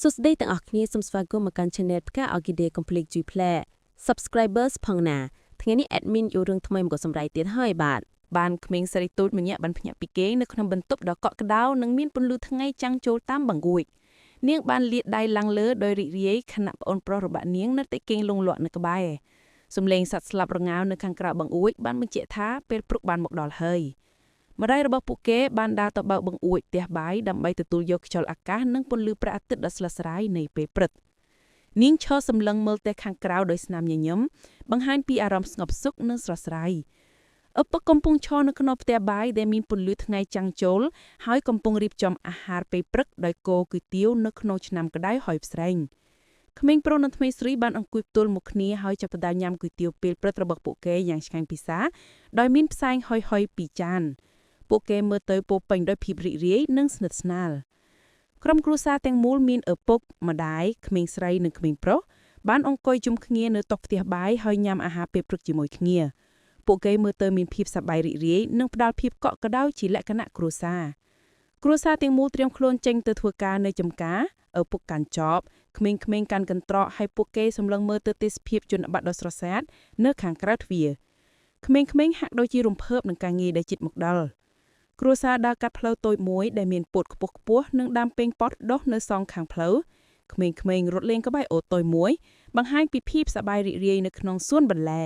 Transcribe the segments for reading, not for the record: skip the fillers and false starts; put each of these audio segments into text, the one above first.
សួស្តីទាំងអស់គ្នាសូមស្វាគមន៍មកកាន់ Channel ផ្កា Orchidea Complete ជួយផ្លែ Subscribers ផងណាថ្ងៃនេះ admin យករឿងថ្មីមកសម្ដែងទៀតហើយបាទ បានក្មេងស្រីតូចម្នាក់បានភ្ញាក់ពីគេងនៅក្នុងបន្ទប់ដ៏កក់ក្ដៅនិងមានពន្លឺថ្ងៃចាំងចូលតាមបង្អួចនាងបានលាតដៃឡើងលើដោយរីករាយខណៈប្អូនប្រុសរបស់នាងនៅតែគេងលង់លក់នៅក្បែរសំឡេងសត្វស្លាបរងាវនៅខាងក្រៅបង្អួចបានបញ្ជាក់ថាពេលព្រឹកបានមកដល់ហើយម្ដាយរបស់ពួកគេបានដើរទៅបើកបង្អួចផ្ទះបាយដើម្បីទទួលយកខ្យល់អាកាសនិងពន្លឺព្រះអាទិត្យដ៏ស្រស់ស្រាយនៃពេលព្រឹកនាងឈរសម្លឹងមើលផ្ទះខាងក្រៅដោយស្នាមញញឹមបង្ហាញពីអារម្មណ៍ស្ងប់សុខនិងស្រស់ស្រាយ ឪពុកកំពុងឈរនៅក្នុងផ្ទះបាយដែលមានពន្លឺថ្ងៃចាំងចូលហើយកំពុងរៀបចំអាហារពេលព្រឹកដោយកូរគុយទាវនៅក្នុងឆ្នាំងក្តៅហើយផ្សែងក្មេងប្រុសនិងក្មេងស្រីបានអង្គុយផ្ទល់មុខគ្នាហើយចាប់ផ្ដើមញ៉ាំគុយទាវពេលព្រឹករបស់ពួកគេយ៉ាងឆ្ងាញ់ពិសាដោយមានផ្សែងហុយៗពីចានពួកគេមើលទៅពោរពេញដោយភាពរីករាយនិងស្និទ្ធស្នាលក្រុមគ្រួសារទាំងមូលមានឪពុកម្ដាយក្មេងស្រីនិងក្មេងប្រុសបានអង្គុយជុំគ្នានៅតុផ្ទះបាយហើយញ៉ាំអាហារពេលព្រឹកជាមួយគ្នា ពួកគេមើលទៅមានភាពសប្បាយរីករាយនិងផ្ដល់ភាពកក់ក្ដៅជាលក្ខណៈគ្រួសារគ្រួសារទាំងមូលត្រៀមខ្លួនចេញទៅធ្វើការនៅចំការឪពុកកាន់ចបក្មេងៗកាន់កន្ត្រកហើយពួកគេសម្លឹងមើលទៅទេសភាពជនបទដ៏ស្រស់ស្អាតនៅខាងក្រៅទ្វារក្មេងៗហាក់ដូចជារំភើបនឹងការងារដែលជិតមកដល់គ្រួសារដើរកាត់ផ្លូវតូចមួយដែលមានពោតខ្ពស់ខ្ពស់និងដើមពេងប៉តដុះនៅសងខាងផ្លូវក្មេងៗរត់លេងក្បែរអូតូចមួយបង្ហាញពីភាពសប្បាយរីករាយនៅក្នុងសួនបន្លែ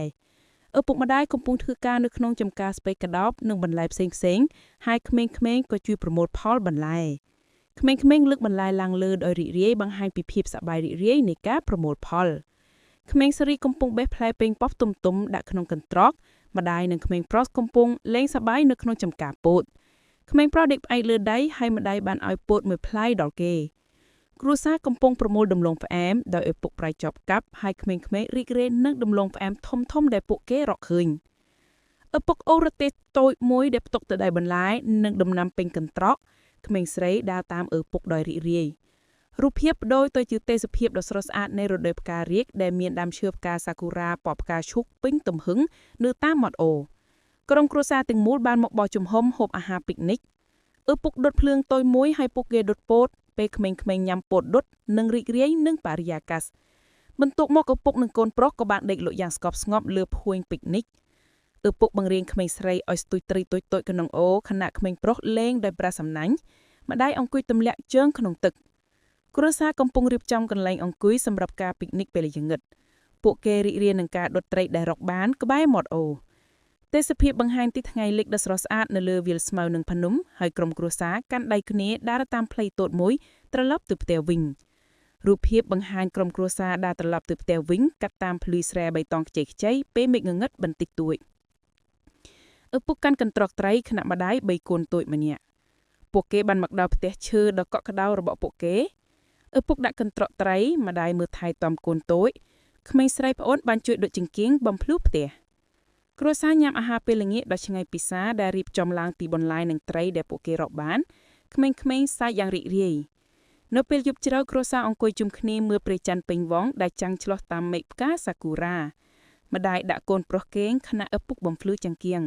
ឪពុកម្ដាយកំពុងធ្វើការនៅក្នុងចំការស្ពៃក្តោបនិងបន្លែផ្សេងៗហើយក្មេងៗក៏ជួយប្រមូលផលបន្លែក្មេងៗលើកបន្លែឡើងលើដោយរីករាយបង្ហាញពីភាពសប្បាយរីករាយនៃការប្រមូលផលក្មេងស្រីកំពុងបេះផ្លែពេងប៉ោះទុំទុំដាក់ក្នុងកន្ត្រកម្ដាយនិងក្មេងប្រុសកំពុងលេងសប្បាយនៅក្នុងចំការពោតក្មេងប្រុសដេកផ្អែកលើដៃហើយម្ដាយបានឲ្យពោតមួយផ្លែដល់គេ គ្រួសារកំពុងប្រមូលដំឡូងផ្អែមដោយឪពុកប្រៃចប់កាប់ហើយក្មេងៗរីករាយនឹងដំឡូងផ្អែមធំៗដែលពួកគេរកឃើញឪពុកអូរទេះតូចមួយដែលផ្ទុកទៅដោយបន្លែនិងដំណាំពេញកន្ត្រកក្មេងស្រីដើរតាមឪពុកដោយរីករាយរូបភាពបដូរទៅជាទេសភាពដ៏ស្រស់ស្អាតនៃរដូវផ្ការីកដែលមានដើមឈើផ្កាសាគូរ៉ាពណ៌ផ្កាឈូកពេញទំហឹងនៅតាមមាត់អូរក្រុមគ្រួសារទាំងមូលបានមកបោះជំហុំហូបអាហារពិកនិចឪពុកដុតភ្លើងតូចមួយហើយពួកគេដុតពោត ពេលក្មេងៗញ៉ាំពោតដុតនិងរីករាយនឹងបរិយាកាសបន្ទាប់មកឪពុកនិងកូនប្រុសក៏បានដេកលក់យ៉ាងស្ងប់ស្ងប់លើភួយពិកនិចឪពុកបង្រៀនក្មេងស្រីឲ្យស្ទូចត្រីតូចៗក្នុងអូរខណៈក្មេងប្រុសលេងដោយប្រាសំណាញ់ម្ដាយអង្គុយទម្លាក់ជើងក្នុងទឹកគ្រួសារកំពុងរៀបចំកន្លែងអង្គុយសម្រាប់ការពិកនិចពេលល្ងាចពួកគេរីករាយនឹងការដុតត្រីដែលរកបានក្បែរមាត់អូរទេសភាពបង្ហាញទីថ្ងៃលិចដ៏ស្រស់ស្អាតនៅលើវាលស្មៅនិងភ្នំហើយក្រុមគ្រួសារកាន់ដៃគ្នាដើរតាមផ្លូវតូចមួយ ត្រឡប់ទៅផ្ទះវិញរូបភាពបង្ហាញក្រុមគ្រួសារដើរត្រឡប់ទៅផ្ទះវិញកាត់តាមភ្លឺស្រែបៃតងខ្ចីខ្ចីពេលមេឃងងឹតបន្តិចតួចឪពុកកាន់កន្ត្រកត្រីខណៈម្ដាយបីកូនតូចម្នាក់ពួកគេបានមកដល់ផ្ទះឈើដ៏កក់ក្ដៅរបស់ពួកគេឪពុកដាក់កន្ត្រកត្រីម្ដាយមើលថែទាំកូនតូចក្មេងស្រីប្អូនបានជួយដុតចង្គៀងបំភ្លឺផ្ទះគ្រួសារញ៉ាំអាហារពេលល្ងាចដ៏ឆ្ងាញ់ពិសាដែលរៀបចំឡើងពីបន្លែនិងត្រីដែលពួកគេរកបានក្មេងៗសើចយ៉ាងរីករាយ នៅពេលយប់ជ្រៅគ្រួសារអង្គុយជុំគ្នាមើលព្រះច័ន្ទពេញវង់ដែលចាំងឆ្លុះតាមមេឃផ្កាសាគូរ៉ាម្ដាយដាក់កូនប្រុសគេងខណៈឪពុកបំភ្លឺចង្គៀង